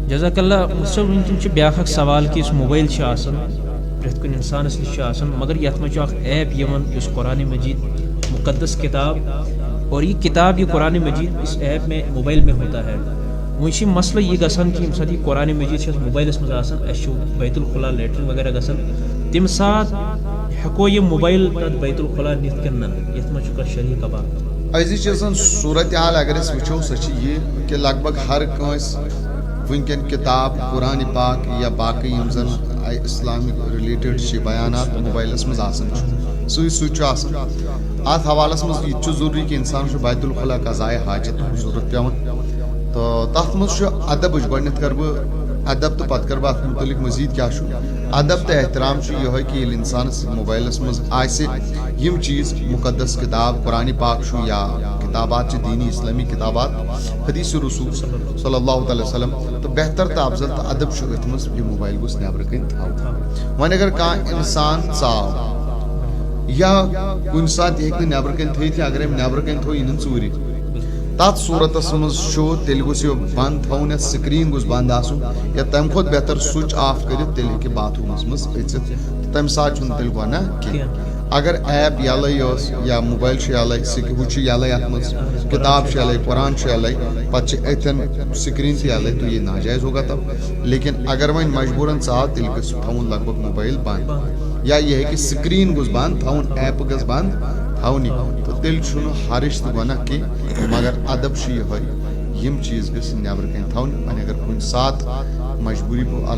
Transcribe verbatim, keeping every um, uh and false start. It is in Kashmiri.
جزاک اللہ۔ مُفتی صٲب، وٕنکیٚن چھُ بیٛاکھ اکھ سوال کہِ یُس موبایل چھُ آسان، پرٛٮ۪تھ کُنہِ اِنسانَس نِش چھُ آسان، مگر یَتھ منٛز چھُ اکھ ایپ یِوان یُس قرآن مجید، مُقدس کِتاب، اور یہ کتاب، یہ قرآن مجید اس ایپ میں، موبائل میں ہوتا ہے۔ وۄنۍ چھُ مسئلہٕ یہِ گژھان کہِ ییٚمہِ ساتہٕ یہِ قرآن مجید چھِ اَسہِ موبایلَس منٛز آسان، اَسہِ چھُ بیت الخلا، لیٹرین وغیرہ گژھان، تَمہِ ساتہٕ ہٮ۪کو یہِ موبایل تَتھ بیت الخلا نِتھ کِنہٕ نہ؟ یَتھ منٛز چھُ کانٛہہ شرعی کباہ؟ عزیز چیزن، صورت حال اگر أسۍ وٕچھو، سۄ چھِ یہِ کہِ لگ بگ ہر کٲنٛسہِ وٕنکیٚن کِتاب، قرآن پاک یا باقٕے یِم زن اسلامک ریلیٹڈ چھِ بیانات موبایلس منٛز آسان چھُ، سُے سُے چھُ آسان۔ اتھ حوالس منٛز یہِ تہِ چھُ ضروٗری کہِ انسانس چھُ بیت الخلا قضایہِ حاجت ضروٗرت پٮ۪وان۔ تہٕ تتھ منٛز چھُ ادبٕچ، گۄڈٕنٮ۪تھ کرٕ بہٕ ادب تہٕ پتہٕ کرٕ بہٕ اتھ متعلق مزید کیٛاہ چھُ۔ ادب تہٕ احترام چھُ یِہوٚے کہِ ییٚلہِ انسانس موبایلس منٛز آسہِ یِم چیٖز، مقدس کتاب قرآن پاک چھُ یا کتابات چھِ دینی اسلامی کتابات، حدیث رسول صلی اللہ تعالیٰ وسلم، تہٕ بہتر تہٕ افضل تہٕ ادب چھُ أتھۍ منٛز یہِ موبایل گوٚژھ نٮ۪برٕ کَنۍ تھاوُن۔ وۄنۍ اگر کانٛہہ انسان ژاو یا کُنہِ ساتہٕ یہِ ہیٚکہِ نہٕ نٮ۪برٕ کَنۍ تھٲیِتھ، یا اگر أمۍ نٮ۪برٕ کَنۍ تھوٚو، یہِ نِن ژوٗرِ، تَتھ صوٗرتَس منٛز چھُ تیٚلہِ گوٚژھ یہِ بنٛد تھاوُن، یَتھ سکریٖن گوٚژھ بنٛد آسُن، یا تَمہِ کھۄتہٕ بہتر سُچ آف کٔرِتھ تیٚلہِ ہیٚکہِ باتھ روٗمَس منٛز أژِتھ، تہٕ تَمہِ ساتہٕ چھُنہٕ تیٚلہِ گۄناہ کینٛہہ۔ اگر ایپ یَلَے ٲس یا موبایل چھُ یَلَے، سِک-، ہُہ چھُ یَلَے اَتھ منٛز، کِتاب چھِ یَلَے، قرآن چھُ یَلَے، پَتہٕ چھِ أتھٮ۪ن سکریٖن تہِ یَلَے، تو یہ ناجائز ہوگا تب۔ لیکن اگر وۄنۍ مجبوراً ژاو، تیٚلہِ گژھِ تھاوُن لگ بگ موبایل بنٛد، یا یہِ ہیٚکہِ سکریٖن گوٚژھ بنٛد تھاوُن، ایپ گژھِ بنٛد تھاوٕنی، تہٕ تیٚلہِ چھُنہٕ حرج تہٕ گۄناہ کینٛہہ، مگر ادب چھُ یِہوٚے، یِم چیٖز گژھِ نٮ۪برٕ کَنۍ تھاوٕنۍ۔ وۄنۍ اگر کُنہِ ساتہٕ مجبوٗری پیوٚو،